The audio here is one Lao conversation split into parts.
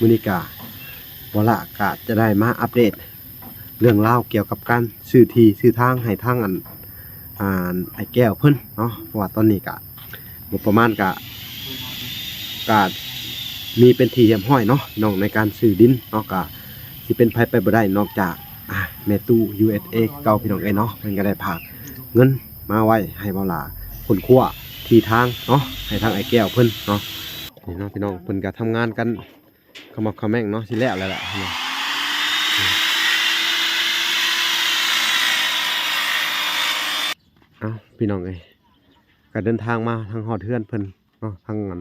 ມື້ນີ້ກະ ບໍ່ລະກະຈະໄດ້ມາອັບເດດເລື່ອງລາວກ່ຽວກັບການຊື້ທີ່ຊື້ທາງໃຫ້ທາງອັນ ອ່າ ອ້າຍແກ້ວເພິ່ນເນາະ ເພາະວ່າຕອນນີ້ກະ ງົບປະມານກະ ກະມີເປັນທີ່ຮຽບຮ້ອຍເນາະ ພີ່ນ້ອງ ໃນການຊື້ດິນເນາະ ກະຊິເປັນໃຜໄປບໍ່ໄດ້ນອກຈາກ ອ່າ ແມ່ຕູ້ ຢູເອສເອ ເກົ່າ ພີ່ນ້ອງເອີຍເນາະ ເພິ່ນກະໄດ້ຝາກເງິນມາໄວ້ໃຫ້ບ່າວຫຼ້າຄົ້ນຄວ້າທີ່ທາງເນາະ ໃຫ້ທາງອ້າຍແກ້ວເພິ່ນເນາະ ນີ້ເນາະ ພີ່ນ້ອງ ເພິ່ນກະທຳງານກັນ ຂະໝັບຂະແໝງເນາະ ຊິແລ້ວແລ້ວລະ ເອົ້າ ພີ່ນ້ອງເອີຍ ກະເດີນທາງມາທາງຮອດເຮືອນເພິ່ນເນາະ ທາງອັນ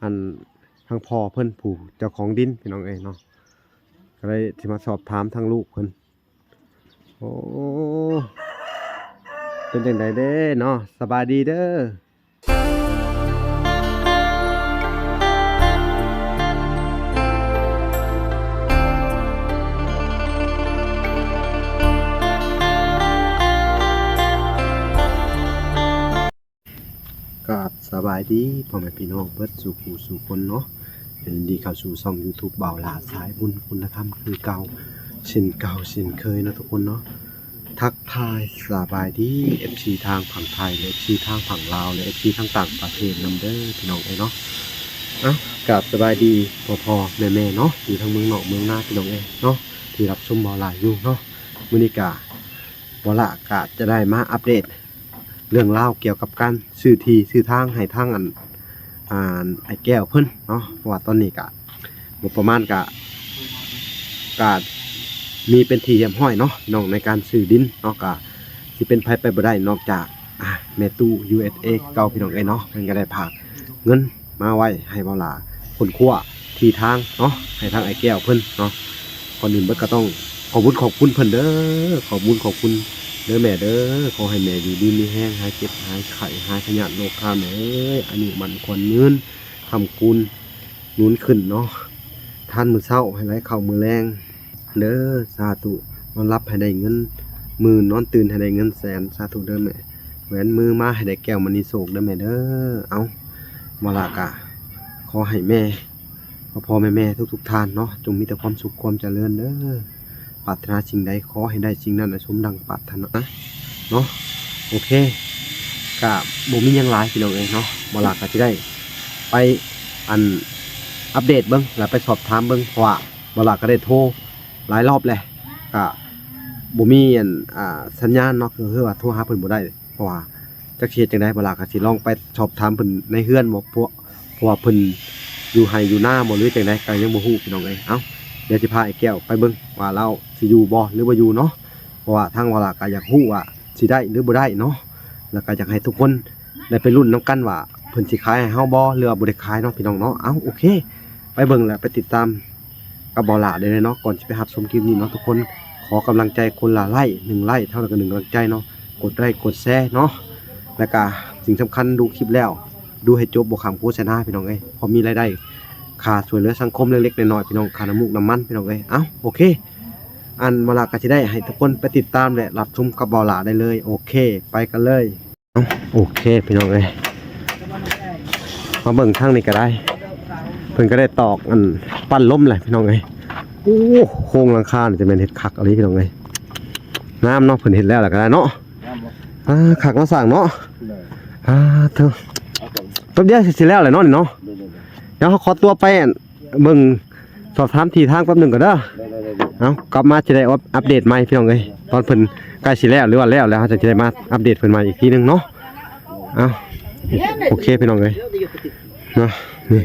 ອັນ ທາງພໍ່ເພິ່ນ ຜູ້ເຈົ້າຂອງດິນ ພີ່ນ້ອງເອີຍເນາະ ກະເລີຍຊິມາສອບຖາມທາງລູກເພິ່ນ ໂອ້ ເປັນຈັ່ງໃດເດ້ເນາະ ສະບາຍດີເດີ. ກາບສະບາຍດີພໍ່ແມ່ພີ່ນ້ອງເບິດສູ່ຜູ້ສູ່ຄົນເນາະ ຍິນດີເຂົ້າສູ່ຊ່ອງຢູທູບບ່າວຫຼ້າສາຍບຸນຄຸນນະທຳຄືເກົ່າ ເຊັ່ນເກົ່າເຊັ່ນເຄີຍເນາະທຸກຄົນເນາະ. ທັກທາຍສະບາຍດີເອັຟຊີທາງຝັ່ງໄທ ແລະ ເອັຟຊີທາງຝັ່ງລາວ ແລະ ເອັຟຊີທາງຕ່າງປະເທດນຳເດີພີ່ນ້ອງເອີຍເນາະ. ເອົ້າ ກາບສະບາຍດີພໍ່ໆແມ່ໆເນາະ ຢູ່ທາງເມືອງນອກເມືອງນາພີ່ນ້ອງເອີຍເນາະ ທີ່ຮັບຊົມບ່າວຫຼ້າຢູ່ເນາະ. ມື້ນີ້ກະ ບ່າວຫຼ້າກະຈະໄດ້ມາອັບເດດເລື່ອງລາວກ່ຽວກັບການຊື້ທີ່ຊື້ທາງໃຫ້ທາງອັນ ອ່າ ອ້າຍແກ້ວເພິ່ນເນາະ ເພາະວ່າຕອນນີ້ກະ ງົບປະມານກະ ກະມີເປັນທີ່ຮຽບຮ້ອຍເນາະ ພີ່ນ້ອງ ໃນການຊື້ດິນເນາະ ກະຊິເປັນໃຜໄປບໍ່ໄດ້ນອກຈາກ ອ່າ ແມ່ຕູ້ ຢູເອສເອ ເກົ່າ ພີ່ນ້ອງເອີຍເນາະ ເພິ່ນກະໄດ້ຝາກເງິນມາໄວ້ໃຫ້ບ່າວຫຼ້າຄົ້ນຄວ້າທີ່ທາງເນາະ ໃຫ້ທາງອ້າຍແກ້ວເພິ່ນເນາະ. ກ່ອນອື່ນເບິດກະຕ້ອງຂອບບຸນຂອບຄຸນເພິ່ນເດີ ຂອບບຸນຂອບຄຸນເດີແມ່ເດີ ຂໍໃຫ້ແມ່ຢູ່ດີມີແຮງ ຫາຍເຈັບຫາຍໄຂ້ ຫາຍພະຍາດໂລຄາແມ່ເອີຍ ອາຍຸໝັ້ນຂວັນຍືນ ຄ້ຳຄູນໜູນຂຶ້ນເນາະ ທານມື້ເຊົ້າໃຫ້ໄຫຼເຂົ້າມື້ແລງເດີ ສາທຸ. ນອນຫຼັບໃຫ້ໄດ້ເງິນໝື່ນ ນອນຕື່ນໃຫ້ໄດ້ເງິນແສນ ສາທຸເດີແມ່. ແຫວນມືມາໃຫ້ໄດ້ແກ້ວມະນີໂຊກເດີແມ່ເດີ. ເອົ້າ ບ່າວຫຼ້າກະຂໍໃຫ້ແມ່ ພໍ່ໆແມ່ໆທຸກໆທ່ານເນາະ ຈົ່ງມີແຕ່ຄວາມສຸກຄວາມຈະເລີນເດີ. ປາດຖະໜາສິ່ງໃດຂໍໃຫ້ໄດ້ສິ່ງນັ້ນໃຫ້ສົມດັ່ງປາດຖະໜາເນາະ. ໂອເຄ ກະບໍ່ມີຫຍັງຫຼາຍພີ່ນ້ອງເອີຍເນາະ ບ່າວຫຼ້າກະຊິໄດ້ໄປອັນ ອັບເດດເບິ່ງ ແລະ ໄປສອບຖາມເບິ່ງ ເພາະວ່າບ່າວຫຼ້າກະໄດ້ໂທຫຼາຍລອບແລ້ວ ກະບໍ່ມີອັນ ອ່າ ສັນຍານເນາະ ຄືວ່າໂທຫາເພິ່ນບໍ່ໄດ້ ເພາະວ່າຈັກຊິເຮັດຈັ່ງໃດ ບ່າວຫຼ້າກະຊິລອງໄປສອບຖາມເພິ່ນໃນເຮືອນບໍ່ ເພາະ ເພາະວ່າເພິ່ນຢູ່ໄຮ່ຢູ່ນາບໍ່ ຫຼືຈັ່ງໃດກະຍັງບໍ່ຮູ້ພີ່ນ້ອງເອີຍ. ເອົ້າ ດຽວຊິພາອ້າຍແກ້ວໄປເບິ່ງວ່າລາວຊິຢູ່ບໍ່ ຫຼືບໍ່ຢູ່ເນາະ ເພາະວ່າທາງບ່າວຫຼ້າກະຢາກຮູ້ວ່າຊິໄດ້ ຫຼືບໍ່ໄດ້ເນາະ ແລ້ວກະຢາກໃຫ້ທຸກຄົນໄດ້ໄປລຸ້ນນຳກັນວ່າເພິ່ນຊິຂາຍໃຫ້ເຮົາບໍ່ ຫຼືວ່າບໍ່ໄດ້ຂາຍເນາະ ພີ່ນ້ອງເນາະ. ເອົ້າ ໂອເຄ ໄປເບິ່ງ ແລະ ໄປຕິດຕາມກັບບ່າວຫຼ້າໄດ້ເລີຍເນາະ. ກ່ອນຊິໄປຮັບຊົມຄລິບນີ້ເນາະ ທຸກຄົນ ຂໍກຳລັງໃຈຄົນລະໄລ້ ໜຶ່ງໄລ້ເທົ່ານັ້ນກະໜຶ່ງກຳລັງໃຈເນາະ ກົດໄລ້ກົດແຊເນາະ ແລ້ວກະສິ່ງສຳຄັນ ດູຄລິບແລ້ວ ດູໃຫ້ຈົບ ບໍ່ຂ້າມໂຄສະນາພີ່ນ້ອງເອີຍ ພໍມີລາຍໄດ້ຄ່າຊ່ວຍເຫຼືອສັງຄົມເລັກໆນ້ອຍໆ ພີ່ນ້ອງ ຄ່ານ້ຳມູກນ້ຳມັນພີ່ນ້ອງເອີຍ. ເອົ້າ ໂອເຄ ອັນ ບ່າວຫຼ້າກະຊິໄດ້ໃຫ້ທຸກຄົນໄປຕິດຕາມ ແລະ ຮັບຊົມກັບບ່າວຫຼ້າໄດ້ເລີຍ. ໂອເຄ ໄປກັນເລີຍ. ເອົ້າ ໂອເຄ ພີ່ນ້ອງເອີຍ ມາເບິ່ງທາງນີ້ກະໄດ້ ເພິ່ນກະໄດ້ຕອກອັນ ປັ້ນລົມແຫຼະພີ່ນ້ອງເອີຍ. ໂອ້ ໂຄງຫຼັງຄານີ້ຈະແມ່ນເຮັດຄັກອີ່ຫຼີພີ່ນ້ອງເອີຍ ງາມເນາະ ເພິ່ນເຮັດແລ້ວລະກະໄດ້ເນາະ. ອ່າ ຄັກເນາະ ສ້າງເນາະ. ອ່າ ເທີ ແປັບດຽວຊິແລ້ວແຫຼະເນາະນີ້ເນາະ. ດຽວເຮົາຂໍຕົວໄປອັນ ເບິ່ງສອບຖາມທີ່ທາງແປັບໜຶ່ງກ່ອນເດີ. ເອົ້າ ກັບມາຊິໄດ້ອັບ ອັບເດດໃໝ່ພີ່ນ້ອງເອີຍ ຕອນເພິ່ນໃກ້ຊິແລ້ວ ຫຼືວ່າແລ້ວແລ້ວ ເຮົາຈະໄດ້ມາອັບເດດເພິ່ນໃໝ່ອີກທີໜຶ່ງເນາະ. ເອົ້າ ໂອເຄພີ່ນ້ອງເອີຍເນາະ ນີ້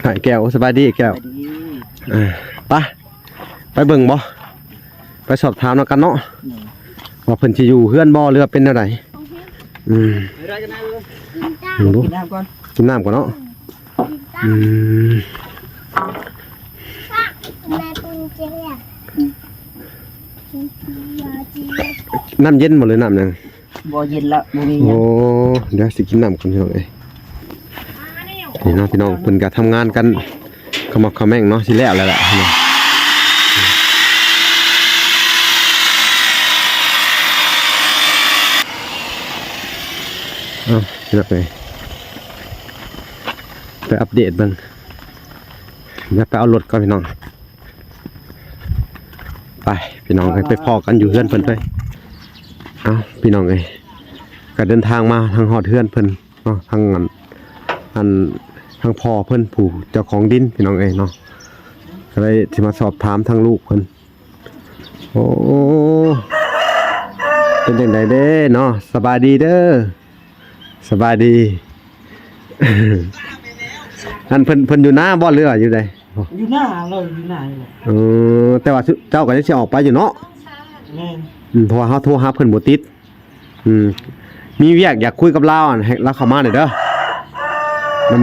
ອ້າຍແກ້ວ ສະບາຍດີອ້າຍແກ້ວ. ເອີ ໄປ ໄປເບິ່ງບໍ່ ໄປສອບຖາມນຳກັນເນາະ ວ່າເພິ່ນຊິຢູ່ເຮືອນບໍ່ ຫຼືວ່າເປັນແນວໃດ. ອືມ ກິນນ້ຳກ່ອນ ກິນນ້ຳກ່ອນເນາະ. ອືມ ນ້ຳເຢັນບໍ່ ຫຼືນ້ຳຫຍັງ? ບໍ່ເຢັນລະ ບໍ່ມີຫຍັງ. ໂອ້ ດຽວຊິກິນນ້ຳກ່ອນພີ່ນ້ອງເອີຍ. ນີ້ເນາະພີ່ນ້ອງ ເພິ່ນກະທຳງານກັນຂະໝັບຂະແໝງເນາະ ຊິແລ້ວແລ້ວລະ. ເອົ້າ ພີ່ນ້ອງເອີຍ ໄປອັບເດດເບິ່ງ ດຽວໄປເອົາລົດກ່ອນພີ່ນ້ອງ ໄປພີ່ນ້ອງເອີຍ ໄປພໍ້ກັນຢູ່ເຮືອນເພິ່ນເລີຍ. ເອົ້າ ພີ່ນ້ອງເອີຍ ກໍເດີນທາງມາທາງຮອດເຮືອນເພິ່ນເນາະ ທາງອັນ ອັນ ທາງພໍ່ເພິ່ນ ຜູ້ເຈົ້າຂອງດິນ ພີ່ນ້ອງເອີຍເນາະ ກໍເລີຍຊິມາສອບຖາມທາງລູກເພິ່ນ. ໂອ້ ເປັນຈັ່ງໃດເດ້ເນາະ? ສະບາຍດີເດີ. ສະບາຍດີ. ອັນເພິ່ນ ເພິ່ນຢູ່ນາບໍ່ ຫຼືວ່າຢູ່ໃດ? ຢູ່ນາ ລາວຢູ່ນາຢູ່. ເອີ ແຕ່ວ່າເຈົ້າກໍຍັງຊິອອກໄປຢູ່ເນາະ? ແມ່ນ. ອືມ ເພາະວ່າເຮົາໂທຫາເພິ່ນບໍ່ຕິດ. ອືມ ມີວຽກຢາກຄຸຍກັບລາວ ໃຫ້ລາວເຂົ້າມາແດ່ເດີ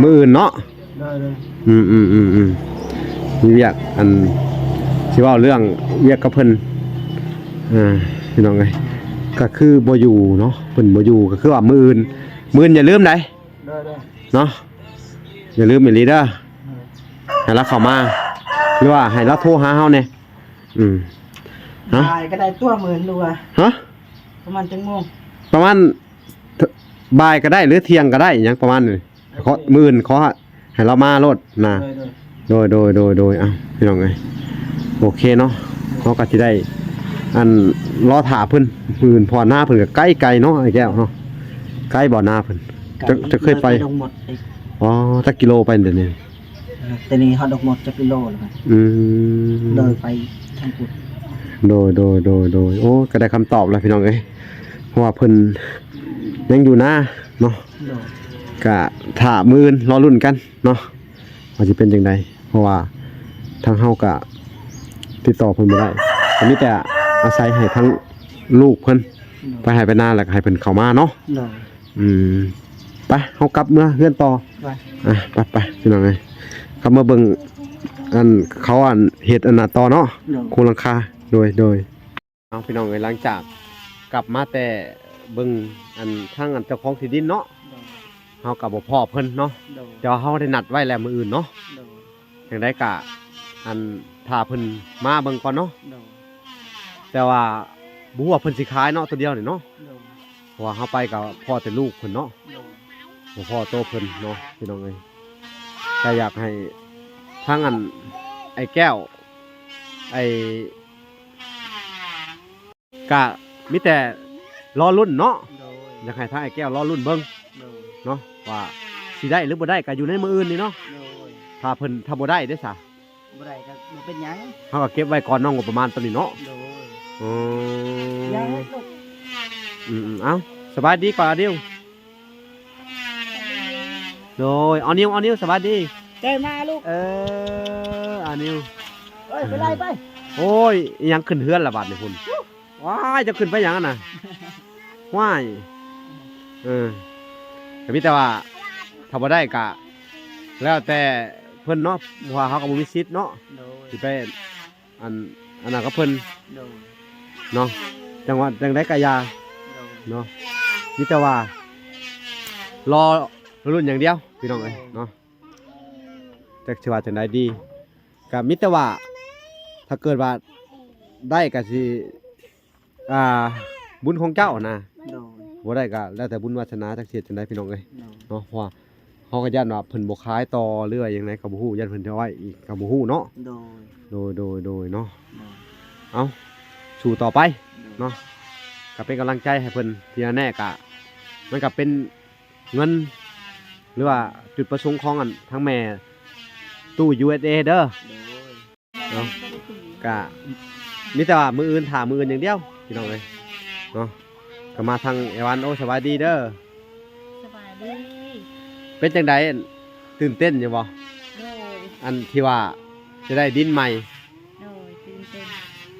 ມື້ອື່ນເນາະ. ໄດ້ເລີຍ. ອືມໆໆໆ ມີວຽກ ອັນ ຊິເວົ້າເລື່ອງວຽກກັບເພິ່ນ. ເອີ ພີ່ນ້ອງເອີຍ ກໍຄືບໍ່ຢູ່ເນາະ ເພິ່ນບໍ່ຢູ່ ກໍຄືວ່າມື້ອື່ນ ມື້ອື່ນຢ່າລືມໃດ. ໄດ້ໆ ເນາະ ຢ່າລືມອີ່ຫຼີເດີ. ໄດ້. ໃຫ້ລາວເຂົ້າມາ ຫຼືວ່າໃຫ້ລາວໂທຫາເຮົາແດ່. ອືມ ເນາະ ບ່າຍກໍໄດ້ຕົວະ ມື້ອື່ນ ຫຼືວ່າ ຮະ? ປະມານຈັກໂມງ? ປະມານ ບ່າຍກໍໄດ້ ຫຼືທ່ຽງກໍໄດ້ ຫຍັງປະມານນີ້. ຂໍ ມື້ອື່ນຂໍໃຫ້ລາວມາໂລດນະ. ໂດຍໆ ໂດຍໆ ໂດຍໆ ເອົ້າ ພີ່ນ້ອງເອີຍ ໂອເຄເນາະ ເຮົາກໍຊິໄດ້ ອັນ ລໍຖ້າເພິ່ນ ມື້ອື່ນ ເພາະວ່ານາເພິ່ນກໍໄກໆເນາະ ອ້າຍແກ້ວເນາະ. ໄກບໍ່ນາເພິ່ນ? ໄກ. ເຈົ້າ ເຈົ້າເຄີຍໄປ? ໄປດອກໝົດອີກ. ອໍ ຈັກກິໂລໄປດຽວນີ້? ເອີ ແຕ່ນີ້ຮອດດອກໝົດຈັກກິໂລແລ້ວ? ອືມ ເລີຍໄປທາງພຸ້ນ. ໂດຍໆໆໆ ໂອ້ ກໍໄດ້ຄຳຕອບແລ້ວ ພີ່ນ້ອງເອີຍ ເພາະວ່າເພິ່ນຍັງຢູ່ນາເນາະ. ໂດຍ. ກະຖ້າມື້ອື່ນລໍລຸ້ນກັນເນາະ ວ່າຊິເປັນຈັ່ງໃດ ເພາະວ່າທາງເຮົາກະຕິດຕໍ່ເພິ່ນບໍ່ໄດ້ ກໍມີແຕ່ອາໄສໃຫ້ທາງລູກເພິ່ນ ໂດຍ ໄປໄຮ່ໄປນາ ແລ້ວກໍໃຫ້ເພິ່ນເຂົ້າມາເນາະ. ໂດຍ. ອືມ ໄປ ເຮົາກັບເມືອເຮືອນຕໍ່. ໄປ. ອ່ະ ໄປໆ ພີ່ນ້ອງເອີຍ ກັບມາເບິ່ງອັນເຂົາອັນເຮັດອັນນັ້ນຕໍ່ເນາະ. ໂດຍ. ໂຄງຫຼັງຄາ. ໂດຍໆ. ເອົາ ພີ່ນ້ອງເອີຍ ຫຼັງຈາກກັບມາແຕ່ເບິ່ງອັນທາງອັນເຈົ້າຂອງທີ່ດິນເນາະ. ໂດຍ. ເຮົາກໍບໍ່ພໍ້ເພິ່ນເນາະ. ໂດຍ. ແຕ່ວ່າເຮົາໄດ້ນັດໄວ້ແລ້ວມື້ອື່ນເນາະ. ໂດຍ. ຈັ່ງໃດກໍອັນຖ້າເພິ່ນມາເບິ່ງກ່ອນເນາະ. ໂດຍ. ແຕ່ວ່າບໍ່ຮູ້ວ່າເພິ່ນຊິຂາຍເນາະ ໂຕດຽວນີ້ເນາະ. ໂດຍ. ເພາະວ່າເຮົາໄປກໍພໍ້ແຕ່ລູກເພິ່ນເນາະ. ໂດຍ. ບໍ່ພໍ້ໂຕເພິ່ນເນາະ ພີ່ນ້ອງເອີຍ ກໍຢາກໃຫ້ທາງອັນ ອ້າຍແກ້ວ ໄອ້ ກະມີແຕ່ລໍລຸ້ນເນາະ. ໂດຍ. ຢາກໃຫ້ທາງອ້າຍແກ້ວລໍລຸ້ນເບິ່ງ. ໂດຍ. ເນາະ ວ່າຊິໄດ້ຫຼືບໍ່ໄດ້ ກະຢູ່ໃນມື້ອື່ນນີ້ເນາະ. ໂດຍ. ຖ້າເພິ່ນ ຖ້າບໍ່ໄດ້ເດ້ຊະ? ບໍ່ໄດ້ກໍບໍ່ເປັນຫຍັງ ເຮົາກໍເກັບໄວ້ກ່ອນເນາະ ງົບປະມານຕອນນີ້ເນາະ. ໂດຍ. ອືມ ຢ່າເຮັດລູກ. ອືມໆ ເອົ້າ ສະບາຍດີກ່ອນ ອານິວ. ໂດຍ ອານິວ ອານິວ ສະບາຍດີ. ເຈີມາລູກ. ເອີ ອານິວ. ເອີຍ ໄປໄລ່ໄປ. ໂອ້ຍ ອີຫຍັງຂຶ້ນເຮືອນລະບາດນີ້ພຸ້ນ. ວ້າຍ ເຈົ້າຂຶ້ນໄປຫຍັງຫັ້ນນະ? ວ້າຍ ເອີ ກໍມີແຕ່ວ່າຖ້າບໍ່ໄດ້ກະແລ້ວແຕ່ເພິ່ນເນາະ ເພາະວ່າເຮົາກໍບໍ່ມີສິດເນາະ. ໂດຍ. ຊິໄປ ອັນ ອັນນັ້ນກັບເພິ່ນ. ໂດຍ. ເນາະ ຈັ່ງວ່າຈັ່ງໃດກໍຢ່າ. ໂດຍ. ເນາະ ມີແຕ່ວ່າລໍລຸ້ນຢ່າງດຽວ ພີ່ນ້ອງເອີຍ. ໂດຍ. ເນາະ ຈັກຊິວ່າຈັ່ງໃດດີ ກໍມີແຕ່ວ່າ ຖ້າເກີດວ່າໄດ້ກໍຊິ ອ່າ ບຸນຂອງເຈົ້ານະ. ໂດຍ. ບໍ່ໄດ້ກໍແລ້ວແຕ່ບຸນວາສະໜາ ຈັກຊິເຮັດຈັ່ງໃດ ພີ່ນ້ອງເອີຍ. ໂດຍ. ເນາະ ເພາະວ່າເຮົາກໍຢ້ານວ່າເພິ່ນບໍ່ຂາຍຕໍ່ ຫຼືວ່າຈັ່ງໃດກໍບໍ່ຮູ້ ຢ້ານເພິ່ນຈະໄວ້ອີກກໍບໍ່ຮູ້ເນາະ. ໂດຍ. ໂດຍໆໆ ເນາະ. ໂດຍ. ເອົ້າ ສູ້ຕໍ່ໄປ. ໂດຍ. ເນາະ ກໍເປັນກຳລັງໃຈໃຫ້ເພິ່ນ. ທີ່ແນ່ໆ ກໍ ມັນກໍເປັນເງິນ ຫຼືວ່າຈຸດປະສົງຂອງອັນທາງແມ່ຕູ້ ຢູເອສເອ ເດີ. ໂດຍ. ເນາະ ກະມີແຕ່ວ່າມື້ອື່ນ ຖ້າມື້ອື່ນຢ່າງດຽວ ພີ່ນ້ອງເອີຍເນາະ. ກໍມາທາງເອວັນ. ໂອ້ ສະບາຍດີເດີ. ສະບາຍດີ. ເປັນຈັ່ງໃດ ຕື່ນເຕັ້ນຢູ່ບໍ່? ໂດຍ. ອັນທີ່ວ່າຈະໄດ້ດິນໃໝ່. ໂດຍ ຕື່ນເຕັ້ນ.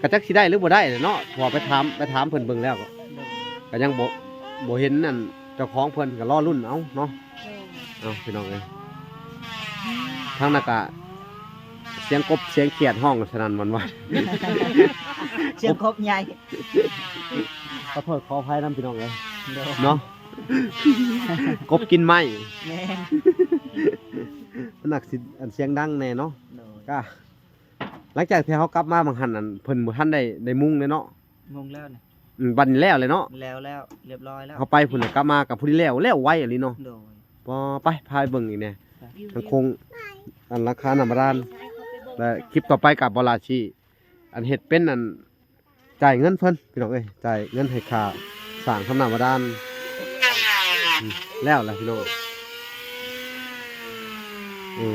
ກໍຈັກຊິໄດ້ຫຼືບໍ່ໄດ້ແຫຼະເນາະ ເພາະວ່າໄປຖາມ ໄປຖາມເພິ່ນເບິ່ງແລ້ວ ໂດຍ ກໍຍັງບໍ່ ບໍ່ເຫັນອັນເຈົ້າຂອງເພິ່ນ ກໍລໍລຸ້ນເອົາເນາະ. ໂດຍ. ເອົ້າ ພີ່ນ້ອງເອີຍ ທາງນັ້ນກະສຽງກົບສຽງຂຽດຮ້ອງສະໜັ່ນຫວັ່ນໄຫວ. ສຽງກົບໃຫຍ່. ຂໍໂທດຂໍອະໄພນຳ ພີ່ນ້ອງເອີຍ. ໂດຍ. ເນາະ ກົບກິນໄມ້. ແມ່ນ. ມັນໜັກຊິ ອັນ ສຽງດັງແດ່ເນາະ. ໂດຍ. ກະ ຫຼັງຈາກທີ່ເຮົາກັບມາບາງຫັ້ນ ອັນ ເພິ່ນບໍ່ທັນໄດ້ ໄດ້ມຸງເດ້ເນາະ. ມຸງແລ້ວນະ. ອືມ ບັດນີ້ແລ້ວແຫຼະເນາະ. ແລ້ວ ແລ້ວ ລຽບຮ້ອຍແລ້ວ. ເຮົາໄປພຸ້ນນະ ກັບມາກໍພໍດີແລ້ວ ແລ້ວໄວອີ່ຫຼີເນາະ. ໂດຍ. ພໍ ໄປ ພາໄປເບິ່ງອີກແດ່. ໄປ. ທາງໂຄ້ງ ອັນ ຫຼັງຄານ້ຳບາດານ. ແລະຄລິບຕໍ່ໄປກໍບໍ່ລະຊິ ອັນເຮັດເປັນອັນ ຈ່າຍເງິນເພິ່ນພີ່ນ້ອງເອີຍ ຈ່າຍເງິນໃຫ້ຄ່າສ້າງທຳນ້ຳບາດານ ອືມ ແລ້ວລະພີ່ນ້ອງ ເອີ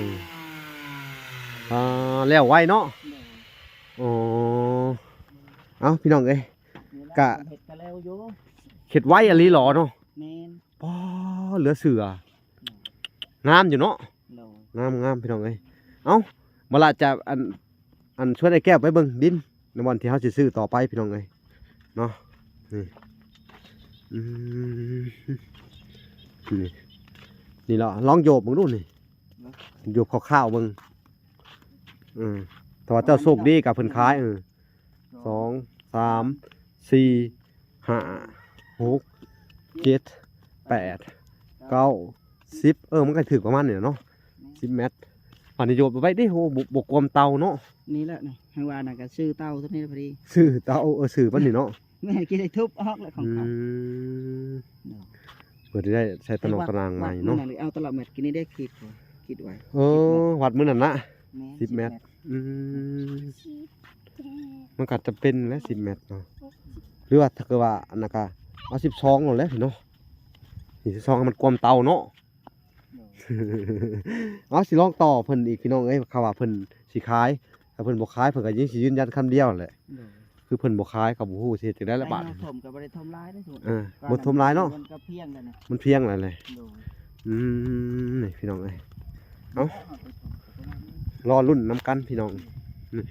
ອ່າ ແລ້ວໄວເນາະ ໂດຍ ອໍ ເອົ້າ ພີ່ນ້ອງເອີຍ ນີ້ລະ ກະ ເຮັດກະແລ້ວຢູ່ ເຮັດໄວອີ່ຫຼີຫຼໍເນາະ ແມ່ນ ປ້າ ເຫຼືອເຊື່ອ ອືມ ງາມຢູ່ເນາະ ໂດຍ ງາມໆ ພີ່ນ້ອງເອີຍ ເອົ້າ ມາລະຈະ ອັນ ອັນຊວນອ້າຍແກ້ວໄປເບິ່ງດິນໃນບ່ອນທີ່ເຮົາຊິຊື້ຕໍ່ໄປພີ່ນ້ອງເອີຍເນາະ ນີ້ ອືມ ນີ້ ນີ້ລະ ລອງໂຍບເບິ່ງດູນີ້ ໂຍບຄ່າວໆເບິ່ງ ເອີ ຖ້າວ່າເຈົ້າໂຊກດີກໍເພິ່ນຂາຍ ເອີ ສອງ ສາມ ສີ່ ຫ້າ ຫົກ ເຈັດ ແປດ ເກົ້າ ສິບ ເອີ ມັນກໍຖືກປະມານນີ້ແຫຼະເນາະ ສິບແມັດ ອັນນີ້ໂຍບໄວ້ເດ້ ໂອ້ ບໍ່ ບໍ່ກວມເຕົາເນາະ ນີ້ແຫຼະ ນີ້ ໃຫ້ວ່ານັ້ນກໍຊື້ເຕົາຕົວນີ້ລະພໍດີ ຊື້ເຕົາ ເອີ ຊື້ປານນີ້ເນາະ ແມ່ນ ກິນໄດ້ທຸບອອກແລ້ວຂອງເຂົາ ອືມ ໂດຍ ເພື່ອທີ່ໄດ້ໃສ່ຕະໜອງຕະນາງໃໝ່ເນາະ ເອົາຕະຫຼອດແມັດ ກິນໄດ້ຄິດ ຄິດໄວ້ ເອີ ວັດມື້ນັ້ນນະ ແມ່ນ ສິບແມັດ ສິບແມັດ ອືມ ມັນກໍຈຳເປັນແຫຼະ ສິບແມັດເນາະ ຫຼືວ່າຖ້າເກີດວ່າອັນນັ້ນກໍເອົາສິບສອງໂລດແຫຼະພີ່ນ້ອງ ນີ້ສິບສອງໃຫ້ມັນກວມເຕົາເນາະ ໂດຍ ເອົາ ຊິລອງຕໍ່ເພິ່ນອີກພີ່ນ້ອງເອີຍ ເຂົາວ່າເພິ່ນຊິຂາຍ ຖ້າເພິ່ນບໍ່ຂາຍ ເພິ່ນກໍຍັງຊິຢືນຢັນຄຳດຽວແຫຼະ ໂດຍ ຄືເພິ່ນບໍ່ຂາຍ ກໍບໍ່ຮູ້ຊິເຮັດຈັ່ງໃດລະບາດນີ້ ຖ້າເຮົາຖົມກໍບໍ່ໄດ້ຖົມຫຼາຍເດ້ ເອີ ບໍ່ຖົມຫຼາຍເນາະ ມັນກໍພຽງແລ້ວນະ ມັນພຽງແລ້ວແຫຼະ ໂດຍ ອືມ ນີ້ພີ່ນ້ອງເອີຍ ເອົ້າ ລໍລຸ້ນນຳກັນພີ່ນ້ອງ ນີ້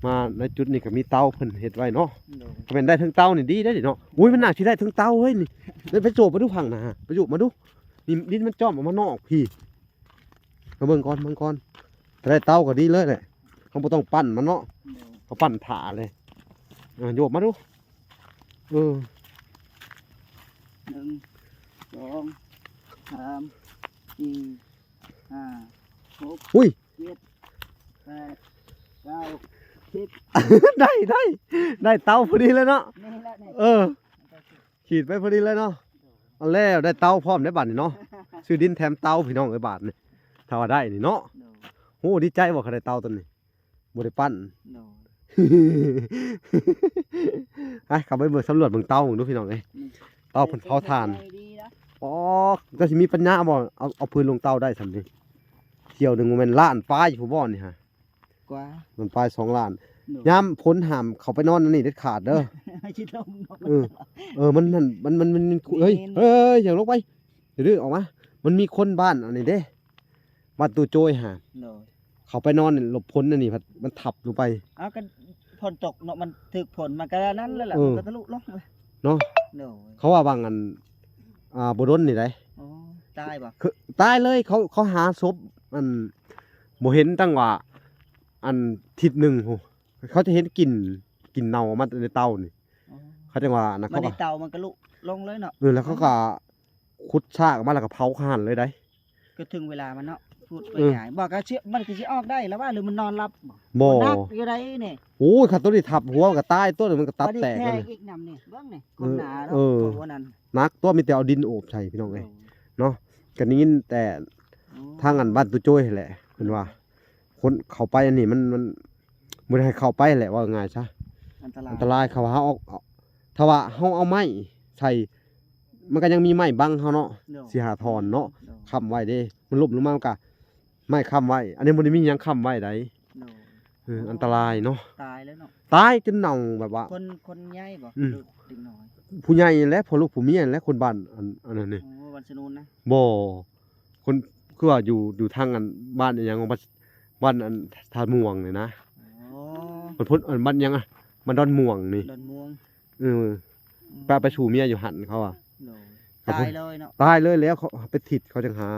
ມາໃນຈຸດນີ້ກໍມີເຕົາເພິ່ນເຮັດໄວ້ເນາະ ໂດຍ ກໍແມ່ນໄດ້ເທິງເຕົານີ້ດີເດ້ເນາະ ໂອ້ຍ ມັນໜ້າຊິໄດ້ເທິງເຕົາເຮີ້ຍ ນີ້ ໄປໂຈບມາດູ ພັງນະ ໄປໂຈບມາດູ ນີ້ ດິນມັນຈອມອອກມານອກພີ້ ມາເບິ່ງກ່ອນ ເບິ່ງກ່ອນ ຖ້າໄດ້ເຕົາກໍດີເລີຍແຫຼະ ເຮົາບໍ່ຕ້ອງປັ້ນມັນເນາະ ໂດຍ ເຮົາປັ້ນຖ້າເລີຍ ເອີ ໂຍບມາດູ ເອີ ໜຶ່ງ ສອງ ສາມ ສີ່ ຫ້າ ຫົກ ອຸ້ຍ ເຈັດ ແປດ ເກົ້າ ສິບ ໄດ້ ໄດ້ ໄດ້ເຕົາພໍດີເລີຍເນາະ ນີ້ແຫຼະນີ້ ເອີ ຂີດໄປພໍດີເລີຍເນາະ ເອົາແລ້ວ ໄດ້ເຕົາພ້ອມໄດ໋ບາດນີ້ເນາະ ຊື້ດິນແຖມເຕົາພີ່ນ້ອງເອີຍບາດນີ້ ຖ້າວ່າໄດ້ນີ້ເນາະ ໂດຍ ໂອ້ ດີໃຈບໍ່ຄັນໄດ້ເຕົາຕົວນີ້ ບໍ່ໄດ້ປັ້ນ ໂດຍ ໄປ ເຂົ້າໄປເບິ່ງ ສຳຫຼວດເບິ່ງເຕົາເບິ່ງດູພີ່ນ້ອງເອີຍ ນີ້ ເຕົາເພິ່ນເຜົາຖ່ານ ໂອ້ ກໍຊິມີປັນຍາບໍ່ ເອົາ ເອົາພື້ນລົງເຕົາໄດ້ຊ່ຳນີ້ ຖ້ຽວໜຶ່ງບໍ່ແມ່ນລ້ານປາຍພຸ້ນບໍ່ນີ້ຫາ ກວ່າ ມັນປາຍສອງລ້ານ ໂດຍ ຍາມຝົນຫ້າມເຂົ້າໄປນອນອັນນີ້ເດັດຂາດເດີ ຊິລົງເນາະ ເອີ ເອີ ມັນ ມັນ ມັນ ມັນ ມັນ ເອີຍ ເອີຍ ຢ່າລົງໄປ ດື້ອອກມາ ມັນມີຄົນບ້ານອັນນີ້ເດ້ ບ້ານຕູ້ໂຈຍຫາ ໂດຍ ເຂົ້າໄປນອນຫຼົບຝົນອັນນີ້ ມັນທັບລົງໄປ ເອົາ ກໍຝົນຕົກເນາະ ມັນຖືກຝົນ ມັນກໍນັ້ນແຫຼະ ເອີ ມັນກໍທະລຸລົງເນາະ ໂດຍ ເຂົາວ່າຫວ່າງອັນ ອ່າ ບໍ່ດົນນີ້ໃດ ໂອ້ ຕາຍບໍ່ ຄື ຕາຍເລີຍ ເຂົາ ເຂົາຫາສົບ ອັນ ບໍ່ເຫັນຕັ້ງວ່າ ອັນ ທິດໜຶ່ງພຸ້ນ ເຂົາຈະເຫັນກິ່ນ ກິ່ນເນົ່າອອກມາແຕ່ໃນເຕົານີ້ ອໍ ເຂົາຈັ່ງວ່າອັນນັ້ນ ບັດນີ້ເຂົາກໍ ເຕົາມັນກໍລຸລົງເລີຍເນາະ ເອີ ແລ້ວເຂົາກໍຂຸດຊາກອອກມາ ແລ້ວກໍເຜົາຄາຫັ້ນເລີຍໃດ ກໍເຖິງເວລາມັນເນາະ ພູດໄປ ເອີ ຫຍັງ ບໍ່ ກໍຊິ ມັນກໍຊິອອກໄດ້ລະວ່າ ຫຼືມັນນອນຫຼັບບໍ່ ບໍ່ ໜັກຢູ່ໃດນີ້ ໂອ້ຍ ຄັນຕົວນີ້ທັບຫົວມັນກໍຕາຍ ຕົວນີ້ມັນກໍຕັບແຕກ ບັດນີ້ແຂກອີກນຳນີ້ ເບິ່ງນີ້ ເອີ ຄົນໜາເນາະ ເອີ ໂອ້ ອັນນັ້ນ ໜັກຕົວະ ມີແຕ່ເອົາດິນໂອບໃສ່ພີ່ນ້ອງເອີຍ ໂດຍ ເນາະ ກໍໄດ້ຍິນແຕ່ ໂອ້ ທາງອັນບ້ານຕູ້ໂຈຍຫັ້ນແຫຼະ ເພິ່ນວ່າ ຄົນເຂົ້າໄປອັນນີ້ມັນ ມັນບໍ່ໄດ້ໃຫ້ເຂົ້າໄປແຫຼະ ເວົ້າງ່າຍຊະ ອັນຕະລາຍ ອັນຕະລາຍ ເຂົາວ່າເຮົາເອົາ ຖ້າວ່າເຮົາເອົາໄມ້ໃສ່ ມັນກໍຍັງມີໄມ້ບັງເຮົາເນາະ ໂດຍ ສີ່ຫ້າທ່ອນເນາະ ໂດຍ ຄ້ຳໄວ້ເດ້ ມັນລົ້ມລົງມາມັນກໍ ໄມ້ຄ້ຳໄວ້ ອັນນີ້ບໍ່ໄດ້ມີຫຍັງຄ້ຳໄວ້ໃດ ໂດຍ ເອີ ໂອ້ ອັນຕະລາຍເນາະ ຕາຍແລ້ວເນາະ ຕາຍຈົນເນົ່າແບບວ່າ ຄົນ ຄົນໃຫຍ່ບໍ່ ອືມ ຫຼືເດັກນ້ອຍ ຜູ້ໃຫຍ່ແຫຼະ ພໍ່ລູກຜົວເມຍແຫຼະ ຄົນບ້ານອັນ ອັນນັ້ນນີ້ ໂອ້ ບ້ານສະໜູນນະ ບໍ່ ຄົນ ຄືວ່າຢູ່ ຢູ່ທາງອັນບ້ານອີ່ຫຍັງ ບ້ານ ບ້ານອັນທ່າມ່ວງນີ້ນະ ອໍ ບ້ານພຸ້ນ ອັນບ້ານຫຍັງອະ ບ້ານດອນມ່ວງນີ້ ດອນມ່ວງ ເອີ ອືມ ໄປ ໄປສູ່ເມຍຢູ່ຫັ້ນເຂົາວ່າ ໂດຍ ເຂົາ ຕາຍເລີຍເນາະ ຕາຍເລີຍແລ້ວ ເຂົາໄປທິດເຂົາຈັ່ງຫາ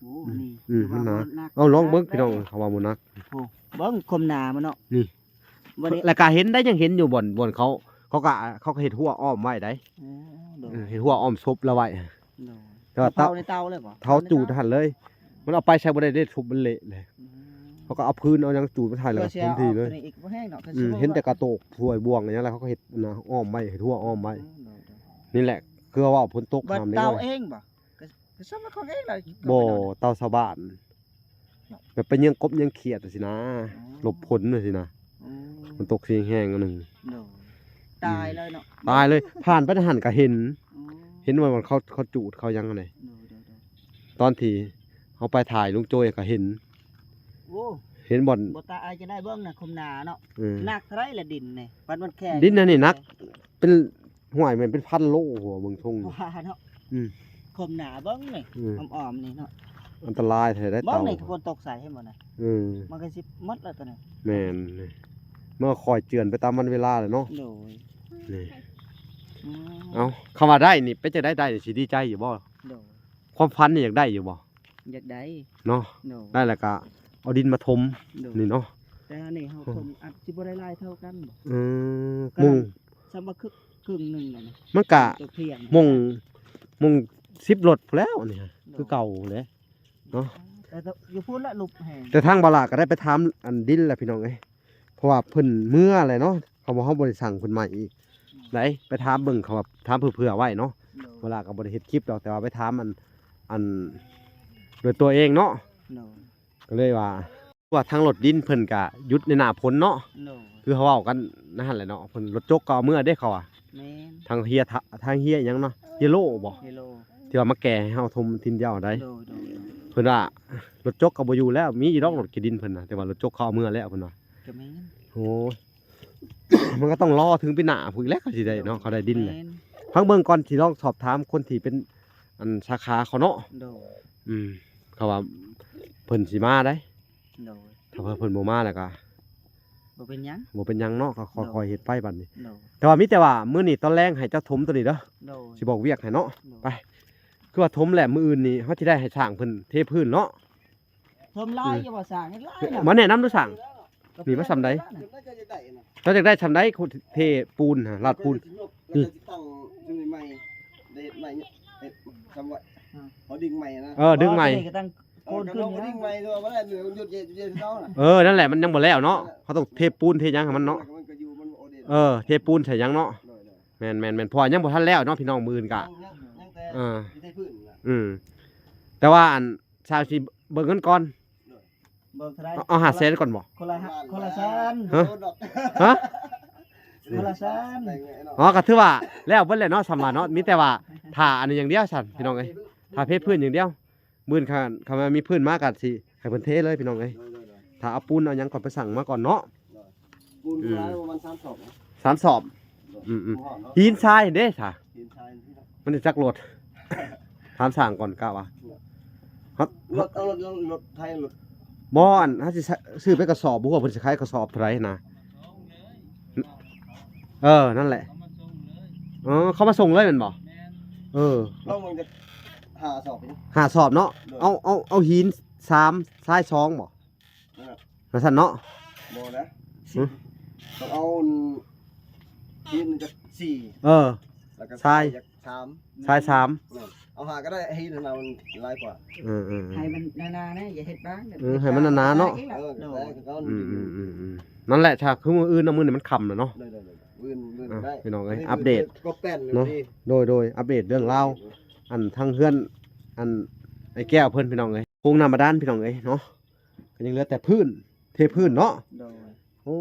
ໂອ້ ອືມ ນີ້ ອືມ ມັນໜາ ເອົາລອງເບິ່ງພີ່ນ້ອງ ເຂົາວ່າບໍ່ໜັກ ໂອ້ ເບິ່ງຄວາມໜາມັນເນາະ ນີ້ ບັດນີ້ ແລ້ວກໍເຫັນໄດ໋ ຍັງເຫັນຢູ່ບ່ອນ ບ່ອນເຂົາ ເຂົາກໍ ເຂົາກໍເຮັດຮົ້ວອ້ອມໄວ້ໄດ໋ ໂອ້ ໂດຍ ເອີ ເຮັດຮົ້ວອ້ອມສົບລາວໄວ້ ໂດຍ ແຕ່ວ່າເຕົາ ເຜົາໃນເຕົາເລີຍບໍ່ ເຜົາຈູດຫັ້ນເລີຍ ມັນເອົາໄປໃຊ້ບໍ່ໄດ້ເດ້ ທຸບມັນເລະເລີຍ ອືມ ເຂົາກໍເອົາພື້ນເອົາຫຍັງຈູດມາຖ່າຍ ແລ້ວກໍຖົມທີ່ເລີຍ ເພື່ອຊິອອກຕົວນີ້ອີກບໍ່ແຫ້ງເນາະ ອືມ ເຫັນແຕ່ກະໂຕກຖ້ວຍບ່ວງຫຍັງ ແລ້ວເຂົາກໍເຮັດອັນນ່າອ້ອມໄວ້ ເຮັດຮົ້ວອ້ອມໄວ້ ອືມ ໂດຍໆ ນີ້ແຫຼະ ຄືວ່າຝົນຕົກ ບັດ ຫ້າມໄດ້ ເຕົາເອງບໍ່ ກໍ ກໍຊ່ຳວ່າຂອງເອງລະ ບໍ່ ເຕົາຊາວບ້ານ ແບບໄປເຍືອງກົບເຍືອງຂຽດຈັ່ງຊີ້ນະ ອໍ ຫຼົບຝົນຈັ່ງຊີ້ນະ ອໍ ມັນຕົກແຮງໆ ອັນໜຶ່ງ ໂດຍ ຕາຍເລີຍເນາະ ຕາຍເລີຍ ຜ່ານໄປຫັ້ນກໍເຫັນ ອໍ ເຫັນວ່າເຂົາ ເຂົາຈູດເຂົາຫຍັງຫັ້ນເດ ໂດຍໆໆ ຕອນທີ່ເຮົາໄປຖ່າຍລຸງໂຈຍກໍເຫັນ ໂອ້ ເຫັນບ່ອນ ບໍ່ຕາຍຈະໄດ້ເບິ່ງນະ ຄວາມໜາເນາະ ເອີ ໜັກເທົ່າໃດລະດິນນີ້ ປານມັນແຂງ ດິນອັນນີ້ໜັກ ເປັນ ຫ້ວຍ ແມ່ນເປັນພັນໂລ ຫົວເບິ່ງທົ່ງ ວ່າເນາະ ອືມ ຄວາມໜາເບິ່ງນີ້ ອືມ ອ້ອມໆນີ້ເນາະ ອັນຕະລາຍແທ້ໄດ໋ ເບິ່ງນີ້ ເຕົາ ຝົນຕົກໃສ່ ເຫັນບໍ່ນະ ເອີ ມັນກໍຊິໝົດແລ້ວຕົວນີ້ ແມ່ນ ມັນກໍຄ່ອຍເຈື່ອນໄປຕາມວັນເວລາແຫຼະເນາະ ໂດຍ ນີ້ ອືມ ເອົ້າ ຄຳວ່າໄດ້ນີ້ ເປັນຈັ່ງໃດໄດ້ນີ້ ຊິດີໃຈຢູ່ບໍ່? ໂດຍ ຄວາມຝັນນີ້ຢາກໄດ້ຢູ່ບໍ່? ຢາກໄດ້ເນາະ ໂດຍ ໄດ້ແລ້ວກໍເອົາດິນມາຖົມ ໂດຍ ນີ້ເນາະ ແຕ່ອັນນີ້ເຮົາຖົມອາດຊິບໍ່ໄດ້ຫຼາຍເທົ່າກັນບໍ່ ເອີ ມຸງ ສ່ຳວ່າຄຶ ຄຶ່ງໜຶ່ງແລ້ວນະ ມັນກະມຸງ ມຸງສິບລົດພຸ້ນແລ້ວນີ້ ໂດຍ ຄືເກົ່າແຫຼະເນາະ ແຕ່ຢູ່ພຸ້ນລະຫຼຸບແຮງ ແຕ່ທາງບ່າວຫຼ້າກໍໄດ້ໄປຖາມອັນດິນແລ້ວ ພີ່ນ້ອງເອີຍ ເພາະວ່າເພິ່ນເມືອແຫຼະເນາະ ເຂົາວ່າເຮົາບໍ່ໄດ້ສັ່ງເພິ່ນໃໝ່ອີກ ອືມ ໄດ້ໄປຖາມເບິ່ງ ເຂົາວ່າຖາມເຜື່ອໆໄວ້ເນາະ ໂດຍ ເວລາກໍບໍ່ໄດ້ເຮັດຄລິບດອກ ແຕ່ວ່າໄປຖາມອັນ ອັນ ດ້ວຍຕົວເອງເນາະ ໂດຍ ກໍເລີຍວ່າ ວ່າທາງລົດດິນເພິ່ນກໍຢຸດໃນໜ້າຝົນເນາະ ໂດຍ ຄືເຮົາເວົ້າກັນນັ້ນແຫຼະເນາະ ເພິ່ນລົດຈົກກໍເອົາເມືອເດ້ ເຂົາວ່າ ແມ່ນ ທາງເຮຍ ທາ ທາງເຮຍຫຍັງເນາະ ເຮໂລບໍ່ ເຮໂລ ທີ່ວ່າມາແກ່ໃຫ້ເຮົາຖົມທີນດຽວໄດ້ ໂດຍໆໆ ເພິ່ນວ່າລົດຈົກກໍບໍ່ຢູ່ແລ້ວ ມີຢູ່ດອກລົດຂີ້ດິນເພິ່ນນະ ແຕ່ວ່າລົດຈົກເຂົາເອົາເມືອແລ້ວ ເພິ່ນວ່າ ກໍແມ່ນ ໂອ້ຍ ມັນກໍຕ້ອງລໍເຖິງປີໜ້າພຸ້ນແຫຼະ ເຂົາຊິໄດ້ເນາະ ເຂົາໄດ້ດິນແຫຼະ ແມ່ນ ຟັງເບິ່ງກ່ອນ ຊິລອງສອບຖາມຄົນທີ່ເປັນ ອັນ ສາຂາເຂົາເນາະ ໂດຍ ອືມ ເຂົາວ່າເພິ່ນຊິມາໄດ໋ ໂດຍ ຖ້າວ່າເພິ່ນບໍ່ມາແລ້ວກໍ ບໍ່ເປັນຫຍັງ ບໍ່ເປັນຫຍັງເນາະ ກໍຄ່ອຍໆເຮັດໄປບັດນີ້ ໂດຍ ແຕ່ວ່າມີແຕ່ວ່າມື້ນີ້ຕອນແລງໃຫ້ເຈົ້າຖົມຕົວນີ້ເດີ ໂດຍ ຊິບອກວຽກໃຫ້ເນາະ ໂດຍ ໄປ ຄືວ່າຖົມແລ້ວ ມື້ອື່ນນີ້ເຮົາຊິໄດ້ໃຫ້ຊ່າງເພິ່ນເທພື້ນເນາະ ເພີ່ມຫຼາຍ ອືມ ຢູ່ບໍ່ສ້າງ ຫຼາຍນະ ມາແນະນຳດູສ້າງ ນີ້ມາສ່ຳໃດ ເຈົ້າຢາກໄດ້ສ່ຳໃດ ເທປູນຫາ ລາດປູນ ນີ້ ເອີ ດຶງໃໝ່ ເອີ ເອີ ນັ້ນແຫຼະ ມັນຍັງບໍ່ແລ້ວເນາະ ເຮົາຕ້ອງເທປູນເທຫຍັງໃຫ້ມັນເນາະ ເອີ ເທປູນໃສ່ຫຍັງເນາະ ແມ່ນໆໆ ເພາະວ່າຍັງບໍ່ທັນແລ້ວເນາະ ພີ່ນ້ອງ ມື້ອື່ນກະ ເອີ ອືມ ແຕ່ວ່າອັນ ຊ່າງຊິເບິ່ງເງິນກ່ອນ ເບິ່ງເທົ່າໃດ ເອົາ ເອົາຫ້າແສນກ່ອນບໍ່ ຄົນລະ ຄົນລະແສນ ຮະ ຮະ ຄົນລະແສນ ອໍ ກໍຖືວ່າແລ້ວເບິດແລ້ວເນາະ ສ່ຳວ່າເນາະ ມີແຕ່ວ່າຖ້າອັນນີ້ຢ່າງດຽວຊັ້ນ ພີ່ນ້ອງເອີຍ ຖ້າເທພື້ນຢ່າງດຽວ ມື້ອື່ນຄັນ ຄັນວ່າມີພື້ນມາກໍຊິໃຫ້ເພິ່ນເທເລີຍ ພີ່ນ້ອງເອີຍ ຖ້າເອົາປູນເອົາຫຍັງກ່ອນ ໄປສັ່ງມາກ່ອນເນາະ ປູນ ອືມ ປະມານສາມສອບ ສາມສອບ ອືມໆ ຫີນຊາຍເດ້ຊະ ຫີນຊາຍ ມັນຊິຈັກໂລດ ຖາມຊ່າງກ່ອນ ກະວ່າ ໂດຍ ຮະ ລົດ ເອົາລົດ ລົດ ລົດໄຖ ລົດ ບໍ່ ອັນ ເຮົາຊິຊື້ເປັນກະສອບ ບໍ່ຮູ້ວ່າເພິ່ນຊິຂາຍກະສອບເທົ່າໃດນະ ເອີ ນັ້ນແຫຼະ ເອີ ເຂົາມາສົ່ງເລີຍແມ່ນບໍ່ ແມ່ນ ເອີ ລອງເບິ່ງຈັກຫ້າສອບ ຫ້າສອບເນາະ ໂດຍ ເອົາ ເອົາ ເອົາຫີນສາມ ຊາຍສອງບໍ່ ນັ້ນແຫຼະ ວ່າຊັ້ນເນາະ ບໍ່ນະ ຫຶ ຕ້ອງເອົາຫີນຈັກສີ່ ເອີ ແລ້ວກໍຊາຍ ຊາຍຈັກສາມ ຊາຍສາມ ແມ່ນ ເອົາຫ້າກໍໄດ້ ຫີນຫັ້ນນະມັນຫຼາຍກວ່າ ເອີໆໆ ໃຫ້ມັນໜາໆນະ ຢ່າເຮັດບາງ ເອີ ໃຫ້ມັນໜາໆເນາະ ເອີ ໂດຍ ອືມໆໆ ນັ້ນແຫຼະ ຖ້າຄືມື້ອື່ນເນາະ ມື້ນີ້ມັນຄ່ຳແລ້ວເນາະ ໂດຍໆ ມື້ອື່ນ ມື້ອື່ນກໍໄດ້ ພີ່ນ້ອງເອີຍ ອັບເດດ ກໍແປ້ນເນາະ ໂດຍໆ ອັບເດດເລື່ອງລາວ ອັນທາງເຮືອນ ອັນ ໄອ້ແກ້ວເພິ່ນ ພີ່ນ້ອງເອີຍ ໂຄງນ້ຳບາດານ ພີ່ນ້ອງເອີຍເນາະ ກໍຍັງເຫຼືອແຕ່ພື້ນ ເທພື້ນເນາະ ໂດຍ ໂອ້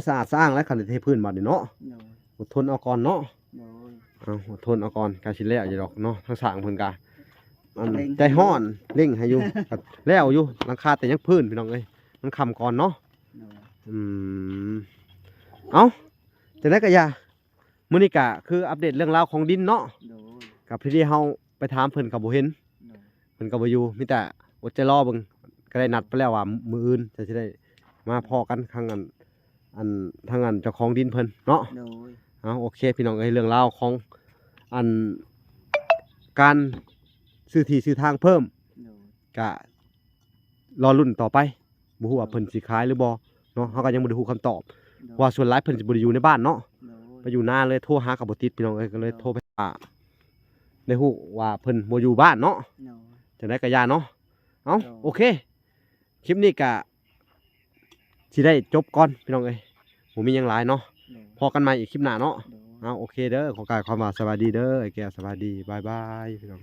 ສະອາດສະອ້າງແລ້ວ ຄັນໄດ້ເທພື້ນບາດນີ້ເນາະ ໂດຍ ອົດທົນເອົາກ່ອນເນາະ ໂດຍ ເອົາ ອົດທົນເອົາກ່ອນ ກະຊິແລ້ວຢູ່ດອກເນາະ ທາງຊ່າງເພິ່ນກະ ອັນ ເລັ່ງ ໃຈຮ້ອນ ເລັ່ງໃຫ້ຢູ່ ກະແລ້ວຢູ່ ຫຼັງຄາແຕ່ຍັງພື້ນ ພີ່ນ້ອງເອີຍ ມັນຄ່ຳກ່ອນເນາະ ໂດຍ ອືມ ເອົ້າ ຈັ່ງໃດກະຢ່າ ມື້ນີ້ກະຄືອັບເດດເລື່ອງລາວຂອງດິນເນາະ ໂດຍ ກະພໍດີເຮົາໄປຖາມເພິ່ນກໍບໍ່ເຫັນ ໂດຍ ເພິ່ນກໍບໍ່ຢູ່ ມີແຕ່ອົດໃຈລໍເບິ່ງ ກໍໄດ້ນັດໄປແລ້ວວ່າມື້ອື່ນຈະຊິໄດ້ມາພໍ້ກັນທາງອັນ ອັນ ທາງອັນເຈົ້າຂອງດິນເພິ່ນເນາະ ໂດຍ ເອົາ ໂອເຄ ພີ່ນ້ອງເອີຍ ເລື່ອງລາວຂອງອັນ ການຊື້ທີ່ຊື້ທາງເພີ່ມ ໂດຍ ກະລໍລຸ້ນຕໍ່ໄປ ບໍ່ຮູ້ວ່າເພິ່ນຊິຂາຍຫຼືບໍ່ເນາະ ເຮົາກໍຍັງບໍ່ໄດ້ຮູ້ຄຳຕອບ ໂດຍ ເພາະວ່າສ່ວນຫຼາຍເພິ່ນຊິບໍ່ໄດ້ຢູ່ໃນບ້ານເນາະ ໂດຍ ໄປຢູ່ນາເລີຍ ໂທຫາກໍບໍ່ຕິດ ພີ່ນ້ອງເອີຍ ກໍເລີຍ ໂດຍ ໂທໄປຫາ ໄດ້ຮູ້ວ່າເພິ່ນບໍ່ຢູ່ບ້ານເນາະ ໂດຍ ຈັ່ງໃດກໍຢ່າເນາະ ເອົ້າ ໂດຍ ໂອເຄ ຄລິບນີ້ກະຊິໄດ້ຈົບກ່ອນ ພີ່ນ້ອງເອີຍ ບໍ່ມີຫຍັງຫຼາຍເນາະ ໂດຍ ພໍ້ກັນໃໝ່ອີກຄລິບໜ້າເນາະ ໂດຍ ເອົາ ໂອເຄເດີ ຂໍກ່າວຄຳວ່າສະບາຍດີເດີ ອ້າຍແກ້ວ ສະບາຍດີ ບາຍບາຍ ພີ່ນ້ອງ.